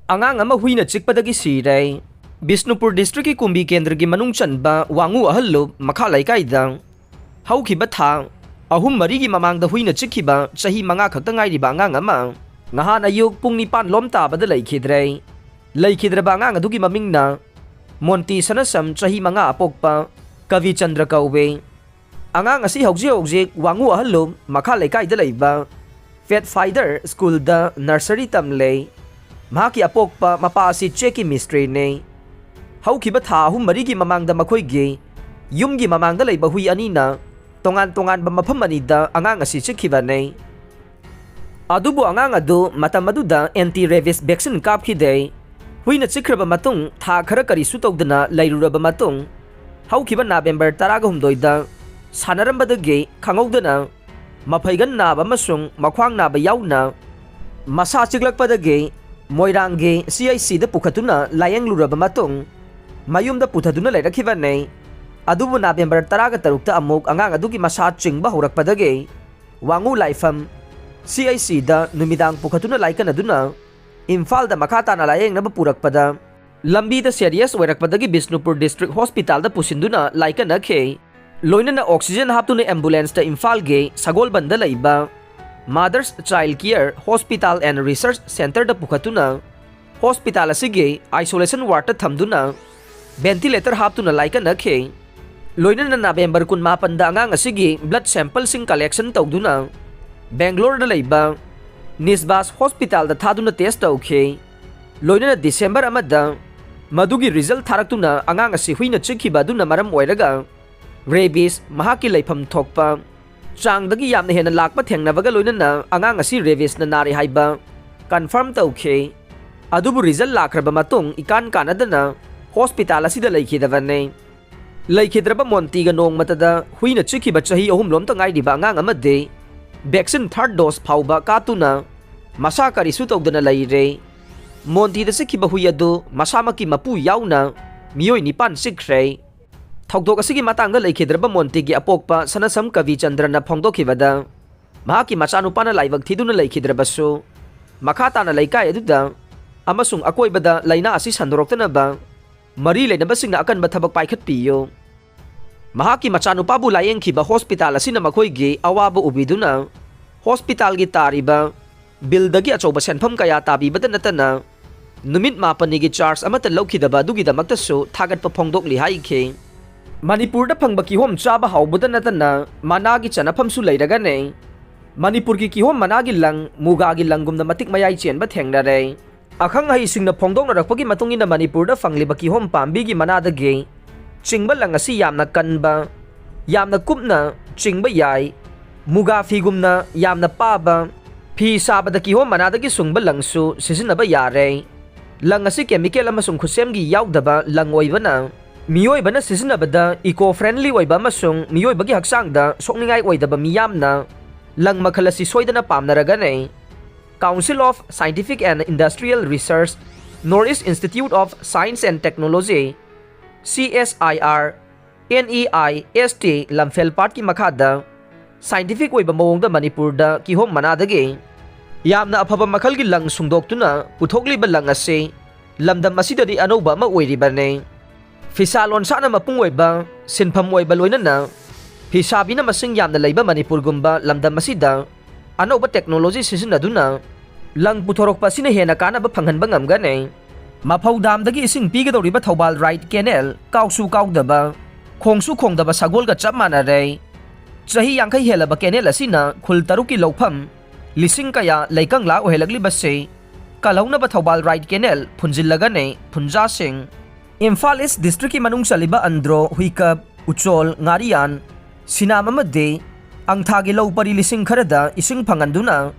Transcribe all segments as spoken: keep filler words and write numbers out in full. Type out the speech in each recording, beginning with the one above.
ꯑꯉꯥꯡ ꯑꯃ ꯍꯨꯏꯅ ꯆꯤꯛꯄꯗꯒꯤ ꯁꯤꯔꯦ꯫ ꯕꯤꯁꯅꯨꯄꯨꯔ ꯗꯤꯁꯇ꯭ꯔꯤꯛꯀꯤ ꯀꯨꯝꯕꯤ ꯀꯦꯟꯗ꯭ꯔꯒꯤ ꯃꯅꯨꯡ ꯆꯟꯕ ꯋꯥꯉꯨ ꯑꯍꯜꯂꯨꯞ ꯃꯈꯥ ꯂꯩꯀꯥꯏꯗ ꯍꯧꯈꯤꯕ ꯊꯥ ꯑꯍꯨꯝ ꯃꯔꯤꯒꯤ ꯃꯃꯥꯡꯗ ꯍꯨꯏꯅ ꯆꯤꯛꯈꯤꯕ ꯆꯍꯤ ꯃꯉꯥ ꯈꯛꯇ ꯉꯥꯏꯔꯤꯕ ꯑꯉꯥꯡ ꯑꯃ ꯉꯍꯥꯟ ꯑꯌꯨꯛ ꯄꯨꯡ ꯅꯤꯄꯥꯟ ꯂꯣꯝ ꯇꯥꯕꯗ ꯂꯩꯈꯤꯗ꯭ꯔꯦ꯫ ꯂꯩꯈꯤꯗ꯭ꯔꯕ ꯑꯉꯥꯡ ꯑꯗꯨꯒꯤ ꯃꯃꯤꯡꯅ ꯃꯣꯟꯇꯤ ꯁꯅꯁꯝ, ꯆꯍꯤ ꯃꯉꯥ ꯑꯄꯣꯛꯄ, ꯀꯕꯤꯆꯟꯗ꯭ꯔ ꯀꯧꯋꯦ꯫ ꯑꯉꯥꯡ ꯑꯁꯤ ꯍꯧꯖꯤꯛ ꯍꯧꯖꯤꯛ ꯋꯥꯉꯨ ꯑꯍꯜꯂꯨꯝ ꯃꯈꯥ ꯂꯩꯀꯥꯏꯗ ꯂꯩꯕ ꯐꯦꯠ ꯐꯥꯏꯗꯔ ꯁ꯭ꯀꯨꯜꯗ ꯅꯔꯁꯔꯤ ꯇꯝꯂꯦ꯫ ꯃꯍꯥꯛꯀꯤ ꯑꯄꯣꯛꯄ ꯃꯄꯥ ꯑꯁꯤ ꯆꯦꯛꯀꯤ ꯃꯤꯁꯇ꯭ꯔꯤꯅꯦ꯫ ꯍꯧꯈꯤꯕ ꯊꯥ ꯑꯍꯨꯝ ꯃꯔꯤꯒꯤ ꯃꯃꯥꯡꯗ ꯃꯈꯣꯏꯒꯤ ꯌꯨꯝꯒꯤ ꯃꯃꯥꯡꯗ ꯂꯩꯕ ꯍꯨꯏ ꯑꯅꯤꯅ ꯇꯣꯉꯥꯟ ꯇꯣꯉꯥꯟꯕ ꯃꯐꯝ ꯑꯅꯤꯗ ꯑꯉꯥꯡ ꯑꯁꯤ ꯆꯤꯛꯈꯤꯕꯅꯦ꯫ ꯑꯗꯨꯕꯨ ꯑꯉꯥꯡ ꯑꯗꯨ ꯃꯇꯝ ꯑꯗꯨꯗ ꯑꯦꯟꯇꯤ ꯔꯦꯕꯤꯁ ꯚꯦꯛꯁꯤꯟ ꯀꯥꯞꯈꯤꯗꯦ꯫ ꯍꯨꯏꯅ ꯆꯤꯛꯈ꯭ꯔꯕ ꯃꯇꯨꯡ ꯊꯥ ꯈꯔ ꯀꯔꯤꯁꯨ ꯇꯧꯗꯅ ꯂꯩꯔꯨꯔꯕ ꯃꯇꯨꯡ, ꯍꯧꯈꯤꯕ ꯅꯕꯦꯝꯕꯔ ꯇꯔꯥꯒ ꯍꯨꯝꯗꯣꯏꯗ ꯁꯥꯟꯅꯔꯝꯕꯗꯒꯤ ꯈꯪꯍꯧꯗꯅ ꯃꯐꯩꯒꯟ ꯅꯥꯕ ꯑꯃꯁꯨꯡ ꯃꯈ꯭ꯋꯥꯡ ꯅꯥꯕ ꯌꯥꯎꯅ ꯃꯁꯥ ꯆꯤꯛꯂꯛꯄꯗꯒꯤ ꯃꯣꯏꯔꯥꯡꯒꯤ ꯁꯤ ꯑꯩꯆ ꯁꯤꯗ ꯄꯨꯈꯠꯇꯨꯅ ꯂꯥꯌꯦꯡꯂꯨꯔꯕ ꯃꯇꯨꯡ ꯃꯌꯨꯝꯗ ꯄꯨꯊꯗꯨꯅ ꯂꯩꯔꯛꯈꯤꯕꯅꯤ꯫ ꯑꯗꯨꯕꯨ ꯅꯕꯦꯝꯕꯔ ꯇꯔꯥꯒ ꯇꯔꯨꯛꯇ ꯑꯃꯨꯛ ꯑꯉꯥꯡ ꯑꯗꯨꯒꯤ ꯃꯁꯥ ꯆꯤꯡꯕ ꯍꯧꯔꯛꯄꯗꯒꯤ ꯋꯥꯉꯨ ꯂꯥꯏꯐꯝ ꯁꯤ ꯑꯩꯆ ꯁꯤꯗ ꯅꯨꯃꯤꯗꯥꯡ ꯄꯨꯈꯠꯇꯨꯅ ꯂꯥꯏꯀꯠꯅꯗꯨꯅ ꯏꯝꯐꯥꯜꯗ ꯃꯈꯥ ꯇꯥꯅ ꯂꯥꯌꯦꯡꯅꯕ ꯄꯨꯔꯛꯄꯗ ꯂꯝꯕꯤꯗ ꯁꯦꯔꯤꯌꯁ ꯑꯣꯏꯔꯛꯄꯗꯒꯤ ꯕꯤꯁꯅꯨꯄꯨꯔ ꯗꯤꯁꯇ꯭ꯔꯤꯛ ꯍꯣꯁꯄꯤꯇꯥꯜꯗ ꯄꯨꯁꯤꯟꯗꯨꯅ ꯂꯥꯏꯀꯠꯅꯈꯤ꯫ ꯂꯣꯏꯅꯅ ꯑꯣꯛꯁꯤꯖꯦꯟ ꯍꯥꯞꯇꯨꯅ ꯑꯦꯝꯕꯨꯂꯦꯟꯁꯇ ꯏꯝꯐꯥꯜꯒꯤ ꯁꯒꯣꯜꯕꯟꯗ ꯂꯩꯕ mother's child care hospital and research ꯁꯦꯟꯇꯔꯗ ꯄꯨꯈꯠꯇꯨꯅ ꯍꯣꯁꯄꯤꯇꯥꯜ ꯑꯁꯤꯒꯤ ꯑꯥꯏꯁꯣꯂꯦꯁꯟ ꯋꯥꯔꯗꯇ ꯊꯝꯗꯨꯅ ꯚꯦꯟꯇꯤꯂꯦꯇꯔ ꯍꯥꯞꯇꯨꯅ ꯂꯥꯏꯀꯠꯅꯈꯤ꯫ ꯂꯣꯏꯅꯅ ꯅꯕꯦꯝꯕꯔ ꯀꯨꯟꯃꯥꯄꯟꯗ ꯑꯉꯥꯡ ꯑꯁꯤꯒꯤ ꯕ꯭ꯂꯗ ꯁꯦꯝꯄꯜꯁꯤꯡ ꯀꯂꯦꯛꯁꯟ ꯇꯧꯗꯨꯅ ꯕꯦꯡꯒ꯭ꯂꯣꯔꯗ ꯂꯩꯕ ꯅꯤꯁꯕꯥꯁ ꯍꯣꯁꯄꯤꯇꯥꯜꯗ ꯊꯥꯗꯨꯅ ꯇꯦꯁ ꯇꯧꯈꯤ꯫ ꯂꯣꯏꯅꯅ ꯗꯤꯁꯦꯝꯕꯔ ꯑꯃꯗ ꯃꯗꯨꯒꯤ ꯔꯤꯖꯜ ꯊꯥꯔꯛꯇꯨꯅ ꯑꯉꯥꯡ ꯑꯁꯤ ꯍꯨꯏꯅ ꯆꯤꯛꯈꯤꯕ ꯑꯗꯨꯅ ꯃꯔꯝ ꯑꯣꯏꯔꯒ ꯔꯦꯕꯤꯁ ꯃꯍꯥꯛꯀꯤ ꯂꯩꯐꯝ ꯊꯣꯛꯄ ꯆꯥꯡꯗꯒꯤ ꯌꯥꯝꯅ ꯍꯦꯟꯅ ꯂꯥꯛꯄ ꯊꯦꯡꯅꯕꯒ ꯂꯣꯏꯅꯅ ꯑꯉꯥꯡ ꯑꯁꯤ ꯔꯦꯕꯤꯁꯅ ꯅꯥꯔꯦ ꯍꯥꯏꯕ ꯀꯟꯐꯥꯔꯝ ꯇꯧꯈꯤ꯫ ꯑꯗꯨꯕꯨ ꯔꯤꯖꯜ ꯂꯥꯛꯈ꯭ꯔꯕ ꯃꯇꯨꯡ ꯏꯀꯥꯟ ꯀꯥꯟꯅꯗꯅ ꯍꯣꯁꯄꯤꯇꯥꯜ ꯑꯁꯤꯗ ꯂꯩꯈꯤꯗꯕꯅꯤ꯫ ꯂꯩꯈꯤꯗ꯭ꯔꯕ ꯃꯣꯟꯇꯤꯒ ꯅꯣꯡꯃꯇꯗ ꯍꯨꯏꯅ ꯆꯤꯛꯈꯤꯕ ꯆꯍꯤ ꯑꯍꯨꯝꯂꯣꯝꯇ ꯉꯥꯏꯔꯤꯕ ꯑꯉꯥꯡ ꯑꯃꯗꯤ ꯚꯦꯛꯁꯤꯟ ꯊꯥꯔꯠ ꯗꯣꯁ ꯐꯥꯎꯕ ꯀꯥꯞꯇꯨꯅ ꯃꯁꯥ ꯀꯔꯤꯁꯨ ꯇꯧꯗꯅ ꯂꯩꯔꯦ꯫ ꯃꯣꯟꯇꯤꯗ ꯆꯤꯛꯈꯤꯕ ꯍꯨꯏ ꯑꯗꯨ ꯃꯁꯥꯃꯛꯀꯤ ꯃꯄꯨ ꯌꯥꯎꯅ ꯃꯤꯑꯣꯏ ꯅꯤꯄꯥꯟ ꯆꯤꯛꯈ꯭ꯔꯦ꯫ ꯊꯧꯗꯣꯛ ꯑꯁꯤꯒꯤ ꯃꯇꯥꯡꯗ ꯂꯩꯈꯤꯗ꯭ꯔꯕ ꯃꯣꯟꯇꯤꯒꯤ ꯑꯄꯣꯛꯄ ꯁꯅꯁꯝ ꯀꯕꯤꯆꯟꯗ꯭ꯔꯅ ꯐꯣꯡꯗꯣꯛꯈꯤꯕꯗ, ꯃꯍꯥꯛꯀꯤ ꯃꯆꯥꯅꯨꯄꯥꯅ ꯂꯥꯏꯕꯛ ꯊꯤꯗꯨꯅ ꯂꯩꯈꯤꯗ꯭ꯔꯕꯁꯨ, ꯃꯈꯥ ꯇꯥꯅ ꯂꯩꯀꯥꯏ ꯑꯗꯨꯗ ꯑꯃꯁꯨꯡ ꯑꯀꯣꯏꯕꯗ ꯂꯥꯏꯅꯥ ꯑꯁꯤ ꯁꯟꯗꯣꯔꯛꯇꯅꯕ ꯃꯔꯤ ꯂꯩꯅꯕꯁꯤꯡꯅ ꯑꯀꯟꯕ ꯊꯕꯛ ꯄꯥꯏꯈꯠꯄꯤꯌꯨ꯫ ꯃꯍꯥꯛꯀꯤ ꯃꯆꯥꯅꯨꯄꯥꯕꯨ ꯂꯥꯌꯦꯡꯈꯤꯕ ꯍꯣꯁꯄꯤꯇꯥꯜ ꯑꯁꯤꯅ ꯃꯈꯣꯏꯒꯤ ꯑꯋꯥꯕ ꯎꯕꯤꯗꯨꯅ ꯍꯣꯁꯄꯤꯇꯥꯜꯒꯤ ꯇꯥꯔꯤꯕ ꯕꯤꯜꯗꯒꯤ ꯑꯆꯧꯕ ꯁꯦꯟꯐꯝ ꯀꯌꯥ ꯇꯥꯕꯤꯕꯇ ꯅꯠꯇꯅ ꯅꯨꯃꯤꯠ ꯃꯥꯄꯟꯅꯤꯒꯤ ꯆꯥꯔꯖ ꯑꯃꯠꯇ ꯂꯧꯈꯤꯗꯕ ꯑꯗꯨꯒꯤꯗꯃꯛꯇꯁꯨ ꯊꯥꯒꯠꯄ ꯐꯣꯡꯗꯣꯛꯂꯤ ꯍꯥꯏꯈꯤ꯫ ꯃꯅꯤꯄꯨꯔꯗ ꯐꯪꯕ ꯀꯤꯍꯣꯝ ꯆꯥꯕ ꯍꯥꯎꯕꯗ ꯅꯠꯇꯅ ꯃꯅꯥꯒꯤ ꯆꯅꯐꯝꯁꯨ ꯂꯩꯔꯒꯅꯤ꯫ ꯃꯅꯤꯄꯨꯔꯒꯤ ꯀꯤꯍꯣꯝ ꯃꯅꯥꯒꯤ ꯂꯪ ꯃꯨꯒꯥꯒꯤ ꯂꯪꯒꯨꯝꯅ ꯃꯇꯤꯛ ꯃꯌꯥꯏ ꯆꯦꯟꯕ ꯊꯦꯡꯅꯔꯦ꯫ ꯑꯈꯪ ꯑꯍꯩꯁꯤꯡꯅ ꯐꯣꯡꯗꯣꯛꯅꯔꯛꯄꯒꯤ ꯃꯇꯨꯡ ꯏꯟꯅ ꯃꯅꯤꯄꯨꯔꯗ ꯐꯪꯂꯤꯕ ꯀꯤꯍꯣꯝ ꯄꯥꯝꯕꯤꯒꯤ ꯃꯅꯥꯗꯒꯤ ꯆꯤꯡꯕ ꯂꯪ ꯑꯁꯤ ꯌꯥꯝꯅ ꯀꯟꯕ, ꯌꯥꯝꯅ ꯀꯨꯞꯅ ꯆꯤꯡꯕ ꯌꯥꯏ, ꯃꯨꯒꯥ ꯐꯤꯒꯨꯝꯅ ꯌꯥꯝꯅ ꯄꯥꯕ, ꯐꯤ ꯁꯥꯕꯗ ꯀꯤꯍꯣꯝ ꯃꯅꯥꯗꯒꯤ ꯁꯨꯡꯕ ꯂꯪꯁꯨ ꯁꯤꯖꯤꯟꯅꯕ ꯌꯥꯔꯦ꯫ ꯂꯪ ꯑꯁꯤ ꯀꯦꯃꯤꯀꯦꯜ ꯑꯃꯁꯨꯡ ꯈꯨꯠꯁꯦꯝꯒꯤ ꯌꯥꯎꯗꯕ ꯂꯪ ꯑꯣꯏꯕꯅ ꯃꯤꯑꯣꯏꯕꯅ ꯁꯤꯖꯤꯟꯅꯕꯗ ꯏꯀꯣ ꯐ꯭ꯔꯦꯟꯗꯂꯤ ꯑꯣꯏꯕ ꯑꯃꯁꯨꯡ ꯃꯤꯑꯣꯏꯕꯒꯤ ꯍꯛꯆꯥꯡꯗ ꯁꯣꯛꯅꯤꯡꯉꯥꯏ ꯑꯣꯏꯗꯕ ꯃꯤꯌꯥꯝꯅ ꯂꯪ ꯃꯈꯜ ꯑꯁꯤ ꯁꯣꯏꯗꯅ ꯄꯥꯝꯅꯔꯒꯅꯤ꯫ Council of Scientific and Industrial Research, North East Institute of Science and Technology, C S I R, N E I S T ꯂꯝꯐꯦꯜ ꯄꯥꯠꯀꯤ ꯃꯈꯥꯗ ꯁꯥꯏꯟꯇꯤꯐꯤꯛ ꯑꯣꯏꯕ ꯃꯑꯣꯡꯗ ꯃꯅꯤꯄꯨꯔꯗ ꯀꯤꯍꯣꯝ ꯃꯅꯥꯗꯒꯤ ꯌꯥꯝꯅ ꯑꯐꯕ ꯃꯈꯜꯒꯤ ꯂꯪ ꯁꯨꯡꯗꯣꯛꯇꯨꯅ ꯄꯨꯊꯣꯛꯂꯤꯕ ꯂꯪ ꯑꯁꯤ ꯂꯝꯗꯝ ꯑꯁꯤꯗꯗꯤ ꯑꯅꯧꯕ ꯑꯃ ꯑꯣꯏꯔꯤꯕꯅꯤ꯫ ꯐꯤꯁꯥ ꯂꯣꯟꯁꯥꯅ ꯃꯄꯨꯡ ꯑꯣꯏꯕ, ꯁꯤꯟꯐꯝ ꯑꯣꯏꯕ ꯂꯣꯏꯅꯅ ꯐꯤꯁꯥꯕꯤꯅ ꯃꯁꯤꯡ ꯌꯥꯝꯅ ꯂꯩꯕ ꯃꯅꯤꯄꯨꯔꯒꯨꯝꯕ ꯂꯝꯗꯝ ꯑꯁꯤꯗ ꯑꯅꯧꯕ ꯇꯦꯛꯅꯣꯂꯣꯖꯤ ꯁꯤꯖꯤꯟꯅꯗꯨꯅ ꯂꯪ ꯄꯨꯊꯣꯔꯛꯄ ꯑꯁꯤꯅ ꯍꯦꯟꯅ ꯀꯥꯟꯅꯕ ꯐꯪꯍꯟꯕ ꯉꯝꯒꯅꯤ꯫ ꯃꯐꯧ ꯗꯥꯝꯗꯒꯤ ꯏꯁꯤꯡ ꯄꯤꯒꯗꯧꯔꯤꯕ ꯊꯧꯕꯥꯜ ꯔꯥꯏꯠ ꯀꯦꯅꯦꯜ ꯀꯥꯎꯁꯨ ꯀꯥꯎꯗꯕ, ꯈꯣꯡꯁꯨ ꯈꯣꯡꯗꯕ ꯁꯒꯣꯜꯒ ꯆꯞ ꯃꯥꯟꯅꯔꯦ꯫ ꯆꯍꯤ ꯌꯥꯡꯈꯩ ꯍꯦꯜꯂꯕ ꯀꯦꯅꯦꯜ ꯑꯁꯤꯅ ꯈꯨꯜ ꯇꯔꯨꯛꯀꯤ ꯂꯧꯐꯝ ꯂꯤꯁꯤꯡ ꯀꯌꯥ ꯂꯩꯀꯪꯂꯥ ꯑꯣꯏꯍꯜꯂꯛꯂꯤꯕꯁꯤ ꯀꯜꯍꯧꯅꯕ ꯊꯧꯕꯥꯜ ꯔꯥꯏꯠ ꯀꯦꯅꯦꯜ ꯐꯨꯟꯖꯤꯜꯂꯒꯅꯤ ꯐꯨꯟꯖꯥꯁꯤꯡ꯫ ꯏꯝꯐꯥꯜ ꯏꯁ ꯗꯤꯁꯇ꯭ꯔꯤꯛꯀꯤ ꯃꯅꯨꯡ ꯆꯜꯂꯤꯕ ꯑꯟꯗ꯭ꯔꯣ, ꯍꯨꯏꯀꯞ, ꯎꯆꯣꯜ, ꯉꯥꯔꯤꯌꯥꯟ, ꯁꯤꯅꯥꯝ ꯑꯃꯗꯤ ꯑꯪꯊꯥꯒꯤ ꯂꯧ ꯄꯔꯤ ꯂꯤꯁꯤꯡ ꯈꯔꯗ ꯏꯁꯤꯡ ꯐꯪꯍꯟꯗꯨꯅ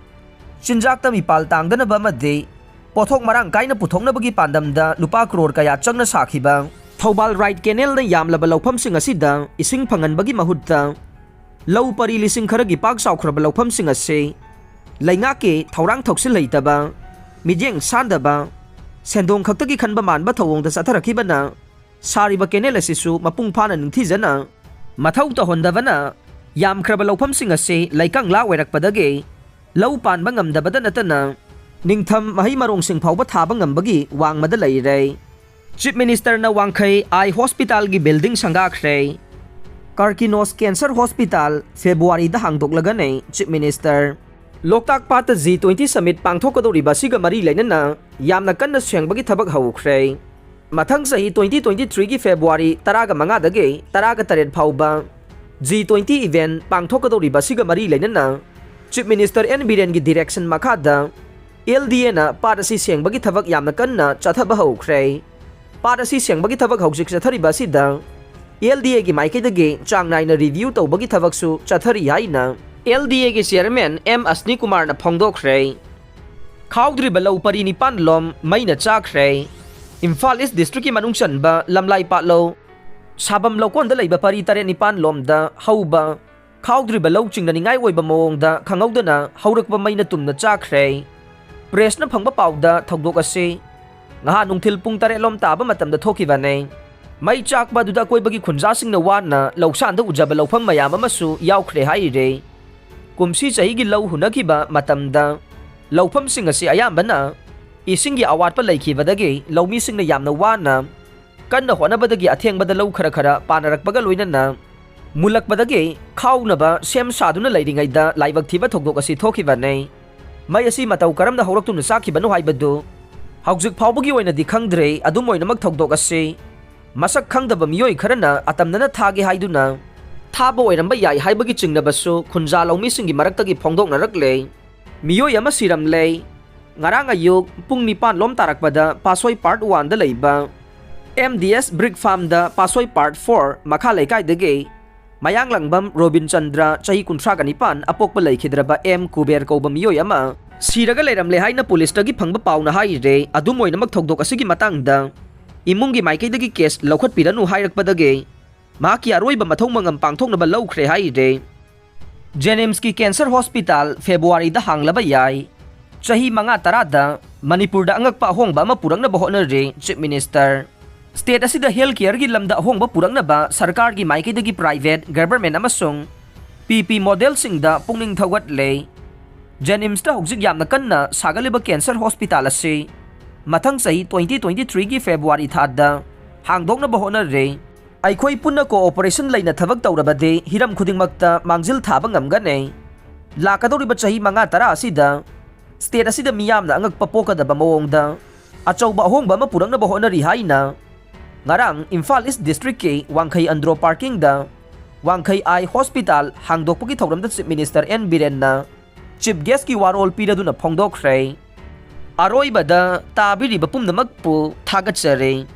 ꯆꯤꯟꯖꯥꯛꯇ ꯃꯤꯄꯥꯜ ꯇꯥꯡꯗꯅꯕ ꯑꯃꯗꯤ ꯄꯣꯠꯊꯣꯛ ꯃꯔꯥꯡ ꯀꯥꯏꯅ ꯄꯨꯊꯣꯛꯅꯕꯒꯤ ꯄꯥꯟꯗꯝꯗ ꯂꯨꯄꯥ ꯀ꯭ꯔꯣꯔ ꯀꯌꯥ ꯆꯪꯅ ꯁꯥꯈꯤꯕ ꯊꯧꯕꯥꯜ ꯔꯥꯏꯠ ꯀꯦꯅꯦꯜꯅ ꯌꯥꯝꯂꯕ ꯂꯧꯐꯝꯁꯤꯡ ꯑꯁꯤꯗ ꯏꯁꯤꯡ ꯐꯪꯍꯟꯕꯒꯤ ꯃꯍꯨꯠꯇ ꯂꯧ ꯄꯔꯤ ꯂꯤꯁꯤꯡ ꯈꯔꯒꯤ ꯄꯥꯛ ꯆꯥꯎꯈ꯭ꯔꯕ ꯂꯧꯐꯝꯁꯤꯡ ꯑꯁꯤ ꯂꯩꯉꯥꯛꯀꯤ ꯊꯧꯔꯥꯡ ꯊꯧꯁꯤꯜ ꯂꯩꯇꯕ, ꯃꯤꯠꯌꯦꯡ ꯁꯥꯟꯗꯕ, ꯁꯦꯟꯗꯣꯡ ꯈꯛꯇꯒꯤ ꯈꯟꯕ ꯃꯥꯟꯕ ꯊꯧꯑꯣꯡꯗ ꯆꯠꯊꯔꯛꯈꯤꯕꯅ ꯁꯥꯔꯤꯕ ꯀꯦꯅꯦꯜ ꯑꯁꯤꯁꯨ ꯃꯄꯨꯡ ꯐꯥꯅ ꯅꯤꯡꯊꯤꯖꯅ ꯃꯊꯧ ꯇꯧꯍꯟꯗꯕꯅ ꯌꯥꯝꯈ꯭ꯔꯕ ꯂꯧꯐꯝꯁꯤꯡ ꯑꯁꯤ ꯂꯩꯀꯪꯂꯥ ꯑꯣꯏꯔꯛꯄꯗꯒꯤ ꯂꯧ ꯄꯥꯟꯕ ꯉꯝꯗꯕꯗ ꯅꯠꯇꯅ ꯅꯤꯡꯊꯝ ꯃꯍꯩ ꯃꯔꯣꯡꯁꯤꯡ ꯐꯥꯎꯕ ꯊꯥꯕ ꯉꯝꯕꯒꯤ ꯋꯥꯡꯃꯗ ꯂꯩꯔꯦ꯫ Chief Ministerꯅ ꯋꯥꯡꯈꯩ Eye Hospitalꯒꯤ building ꯁꯪꯒꯥꯈ꯭ꯔꯦ꯫ Carcino's Cancer Hospital Februaryꯗ ꯍꯥꯡꯗꯣꯛꯂꯒꯅꯤ Chief Minister꯫ ꯂꯣꯛꯇꯥꯛ ꯄꯥꯠꯇ G twenty Summit ꯄꯥꯡꯊꯣꯛꯀꯗꯧꯔꯤꯕ ꯑꯁꯤꯒ ꯃꯔꯤ ꯂꯩꯅꯅ ꯌꯥꯝꯅ ꯀꯟꯅ ꯁꯦꯡꯕꯒꯤ ꯊꯕꯛ ꯍꯧꯈ꯭ꯔꯦ꯫ ꯃꯊꯪ ꯆꯍꯤ twenty twenty threeꯒꯤ February ꯇꯔꯥꯒ ꯃꯉꯥꯗꯒꯤ ꯇꯔꯥꯒ ꯇꯔꯦꯠ ꯐꯥꯎꯕ G twenty event ꯄꯥꯡꯊꯣꯛꯀꯗꯧꯔꯤꯕ ꯑꯁꯤꯒ ꯃꯔꯤ ꯂꯩꯅꯅ Chief Minister N ꯕꯤꯔꯦꯟꯒꯤ direction ꯃꯈꯥꯗ LDAꯅ ꯄꯥꯠ ꯑꯁꯤ ꯁꯦꯡꯕꯒꯤ ꯊꯕꯛ ꯌꯥꯝꯅ ꯀꯟꯅ ꯆꯠꯊꯕ ꯍꯧꯈ꯭ꯔꯦ꯫ ꯄꯥꯠ ꯑꯁꯤ ꯁꯦꯡꯕꯒꯤ ꯊꯕꯛ ꯍꯧꯖꯤꯛ ꯆꯠꯊꯔꯤꯕ ꯑꯁꯤꯗ LDAꯒꯤ ꯃꯥꯏꯀꯩꯗꯒꯤ ꯆꯥꯡ ꯅꯥꯏꯅ review ꯇꯧꯕꯒꯤ ꯊꯕꯛꯁꯨ ꯆꯠꯊꯔꯤ ꯍꯥꯏꯅ LDAꯒꯤ chairman M ꯑꯁꯅꯤ ꯀꯨꯃꯥꯔꯅ ꯐꯣꯡꯗꯣꯛꯈ꯭ꯔꯦ꯫ ꯈꯥꯎꯗ꯭ꯔꯤꯕ ꯂꯧ ꯄꯔꯤ ꯅꯤꯄꯥꯟ ꯂꯣꯝ ꯃꯩꯅ ꯆꯥꯈ꯭ꯔꯦ꯫ ꯏꯝꯐꯥꯜ East districtꯀꯤ ꯃꯅꯨꯡ ꯆꯟꯕ ꯂꯝꯂꯥꯏ ꯄꯥꯠꯂꯧ ꯁꯥꯕꯝ ꯂꯧꯀꯣꯟꯗ ꯂꯩꯕ ꯄꯔꯤ ꯇꯔꯦꯠ ꯅꯤꯄꯥꯟ ꯂꯣꯝꯗ ꯍꯧꯕ ꯈꯥꯎꯗ꯭ꯔꯤꯕ ꯂꯧ ꯆꯤꯡꯅꯅꯤꯡꯉꯥꯏ ꯑꯣꯏꯕ ꯃꯑꯣꯡꯗ ꯈꯪꯍꯧꯗꯅ ꯍꯧꯔꯛꯄ ꯃꯩꯅ ꯇꯨꯝꯅ ꯆꯥꯈ꯭ꯔꯦ꯫ Pressꯅ ꯐꯪꯕ ꯄꯥꯎꯗ ꯊꯧꯗꯣꯛ ꯑꯁꯤ ꯉꯍꯥ ꯅꯨꯡꯊꯤꯜ ꯄꯨꯡ ꯇꯔꯦꯠ ꯂꯣꯝ ꯇꯥꯕ ꯃꯇꯝꯗ ꯊꯣꯛꯈꯤꯕꯅꯤ꯫ ꯃꯩ ꯆꯥꯛꯄ ꯑꯗꯨꯗ ꯑꯀꯣꯏꯕꯒꯤ ꯈꯨꯟꯖꯥꯁꯤꯡꯅ ꯋꯥꯅ ꯂꯧꯁꯥꯟꯗ ꯎꯖꯕ ꯂꯧꯐꯝ ꯃꯌꯥꯝ ꯑꯃꯁꯨ ꯌꯥꯎꯈ꯭ꯔꯦ ꯍꯥꯏꯔꯤ꯫ ꯀꯨꯝꯁꯤ ꯆꯍꯤꯒꯤ ꯂꯧ ꯍꯨꯟꯅꯈꯤꯕ ꯃꯇꯝꯗ ꯂꯧꯐꯝꯁꯤꯡ ꯑꯁꯤ ꯑꯌꯥꯝꯕꯅ ꯏꯁꯤꯡꯒꯤ ꯑꯋꯥꯠꯄ ꯂꯩꯈꯤꯕꯗꯒꯤ ꯂꯧꯃꯤꯁꯤꯡꯅ ꯌꯥꯝꯅ ꯋꯥꯅ ꯀꯟꯅ ꯍꯣꯠꯅꯕꯗꯒꯤ ꯑꯊꯦꯡꯕꯗ ꯂꯧ ꯈꯔ ꯈꯔ ꯄꯥꯅꯔꯛꯄꯒ ꯂꯣꯏꯅꯅ ꯃꯨꯜꯂꯛꯄꯗꯒꯤ ꯈꯥꯎꯅꯕ ꯁꯦꯝ ꯁꯥꯗꯨꯅ ꯂꯩꯔꯤꯉꯩꯗ ꯂꯥꯏꯕꯛ ꯊꯤꯕ ꯊꯧꯗꯣꯛ ꯑꯁꯤ ꯊꯣꯛꯈꯤꯕꯅꯤ꯫ ꯃꯩ ꯑꯁꯤ ꯃꯇꯧ ꯀꯔꯝꯅ ꯍꯧꯔꯛꯇꯨꯅ ꯆꯥꯈꯤꯕꯅꯣ ꯍꯥꯏꯕꯗꯨ ꯍꯧꯖꯤꯛ ꯐꯥꯎꯕꯒꯤ ꯑꯣꯏꯅꯗꯤ ꯈꯪꯗ꯭ꯔꯦ꯫ ꯑꯗꯨꯝ ꯑꯣꯏꯅꯃꯛ ꯊꯧꯗꯣꯛ ꯑꯁꯤ ꯃꯁꯛ ꯈꯪꯗꯕ ꯃꯤꯑꯣꯏ ꯈꯔꯅ ꯑꯇꯝꯅꯅ ꯊꯥꯒꯦ ꯍꯥꯏꯗꯨꯅ ꯊꯥꯕ ꯑꯣꯏꯔꯝꯕ ꯌꯥꯏ ꯍꯥꯏꯕꯒꯤ ꯆꯤꯡꯅꯕꯁꯨ ꯈꯨꯟꯖꯥ ꯂꯧꯃꯤꯁꯤꯡꯒꯤ ꯃꯔꯛꯇꯒꯤ ꯐꯣꯡꯗꯣꯛꯅꯔꯛꯂꯦ꯫ ꯃꯤꯑꯣꯏ ꯑꯃ ꯁꯤꯔꯝꯂꯦ꯫ ꯉꯔꯥꯡ ꯑꯌꯨꯛ ꯄꯨꯡ ꯅꯤꯄꯥꯟ ꯂꯣꯝ ꯇꯥꯔꯛꯄꯗ ꯄꯥꯠꯁꯣꯏ Part Oneꯗ ꯂꯩꯕ M D S Brick Farmꯗ ꯄꯥꯠꯁꯣꯏ Part Four ꯃꯈꯥ ꯂꯩꯀꯥꯏꯗꯒꯤ ꯃꯌꯥꯡꯂꯪꯕꯝ ꯔꯣꯕꯤꯟ ꯆꯟꯗ꯭ꯔ, ꯆꯍꯤ ꯀꯨꯟꯊ꯭ꯔꯥꯒ ꯅꯤꯄꯥꯟ, ꯑꯄꯣꯛꯄ ꯂꯩꯈꯤꯗ꯭ꯔꯕ M ꯀꯨꯕꯦꯔ ꯀꯧꯕ ꯃꯤꯑꯣꯏ ꯑꯃ ꯁꯤꯔꯒ ꯂꯩꯔꯝꯂꯦ ꯍꯥꯏꯅ ꯄꯨꯂꯤꯁꯇꯒꯤ ꯐꯪꯕ ꯄꯥꯎꯅ ꯍꯥꯏꯔꯦ꯫ ꯑꯗꯨꯝ ꯑꯣꯏꯅꯃꯛ ꯊꯧꯗꯣꯛ ꯑꯁꯤꯒꯤ ꯃꯇꯥꯡꯗ ꯏꯃꯨꯡꯒꯤ ꯃꯥꯏꯀꯩꯗꯒꯤ case ꯂꯧꯈꯠꯄꯤꯔꯅꯨ ꯍꯥꯏꯔꯛꯄꯗꯒꯤ ꯃꯍꯥꯛꯀꯤ ꯑꯔꯣꯏꯕ ꯃꯊꯧ ꯃꯉꯝ ꯄꯥꯡꯊꯣꯛꯅꯕ ꯂꯧꯈ꯭ꯔꯦ ꯍꯥꯏꯔꯦ꯫ JNIMSꯀꯤ Cancer Hospital Februaryꯗ ꯍꯥꯡꯂꯕ ꯌꯥꯏ꯫ ꯆꯍꯤ ꯃꯉꯥ ꯇꯔꯥꯗ ꯃꯅꯤꯄꯨꯔꯗ ꯑꯉꯛꯄ ꯑꯍꯣꯡꯕ ꯑꯃ ꯄꯨꯔꯛꯅꯕ ꯍꯣꯠꯅꯔꯤ Chief Minister꯫ State ꯑꯁꯤꯗ health careꯒꯤ ꯂꯝꯗ ꯑꯍꯣꯡꯕ ꯄꯨꯔꯛꯅꯕ ꯁꯔꯀꯥꯔꯒꯤ ꯃꯥꯏꯀꯩꯗꯒꯤ private, government ꯑꯃꯁꯨꯡ P P modelꯁꯤꯡꯗ ꯄꯨꯛꯅꯤꯡ ꯊꯧꯒꯠꯂꯦ꯫ ꯖꯦꯅꯤꯝꯁꯇ ꯍꯧꯖꯤꯛ ꯌꯥꯝꯅ ꯀꯟꯅ ꯁꯥꯒꯠꯂꯤꯕ ꯀꯦꯟꯁꯔ ꯍꯣꯁꯄꯤꯇꯥꯜ ꯑꯁꯤ ꯃꯊꯪ ꯆꯍꯤ twenty twenty-three ꯒꯤ ꯐꯦꯕ꯭ꯔꯨꯋꯥꯔꯤ ꯊꯥꯗ ꯍꯥꯡꯗꯣꯛꯅꯕ ꯍꯣꯠꯅꯔꯦ꯫ ꯑꯩꯈꯣꯏ ꯄꯨꯟꯅ ꯀꯣꯑꯣꯄꯔꯦꯁꯟ ꯂꯩꯅ ꯊꯕꯛ ꯇꯧꯔꯕꯗꯤ ꯍꯤꯔꯝ ꯈꯨꯗꯤꯡꯃꯛꯇ ꯃꯥꯡꯖꯤꯜ ꯊꯥꯕ ꯉꯝꯒꯅꯤ꯫ ꯂꯥꯛꯀꯗꯧꯔꯤꯕ ꯆꯍꯤ ꯃꯉꯥ ꯇꯔꯥ ꯑꯁꯤꯗ ꯁ꯭ꯇꯦꯠ ꯑꯁꯤꯗ ꯃꯤꯌꯥꯝꯅ ꯑꯉꯛꯄ ꯄꯣꯛꯀꯗꯕ ꯃꯑꯣꯡꯗ ꯑꯆꯧꯕ ꯑꯍꯣꯡꯕ ꯑꯃ ꯄꯨꯔꯛꯅꯕ ꯍꯣꯠꯅꯔꯤ ꯍꯥꯏꯅ ꯉꯔꯥꯡ ꯏꯝꯐꯥꯜ ꯏꯁ ꯗꯤꯁꯇ꯭ꯔꯤꯛꯀꯤ ꯋꯥꯡꯈꯩ ꯑꯟꯗ꯭ꯔꯣ ꯄꯥꯔꯀꯤꯡꯗ ꯋꯥꯡꯈꯩ ꯑꯥꯏ ꯍꯣꯁꯄꯤꯇꯥꯜ ꯍꯥꯡꯗꯣꯛꯄꯒꯤ ꯊꯧꯔꯝꯗ ꯆꯤꯐ ꯃꯤꯅꯤꯁꯇꯔ ꯑꯦꯟ ꯕꯤꯔꯦꯟꯅ ꯆꯤꯐ ꯒꯦꯁꯀꯤ ꯋꯥꯔꯣꯜ ꯄꯤꯔꯗꯨꯅ ꯐꯣꯡꯗꯣꯛꯈ꯭ꯔꯦ꯫ ꯑꯔꯣꯏꯕꯗ ꯇꯥꯕꯤꯔꯤꯕ ꯄꯨꯝꯅꯃꯛꯄꯨ ꯊꯥꯒꯠꯆꯔꯤ꯫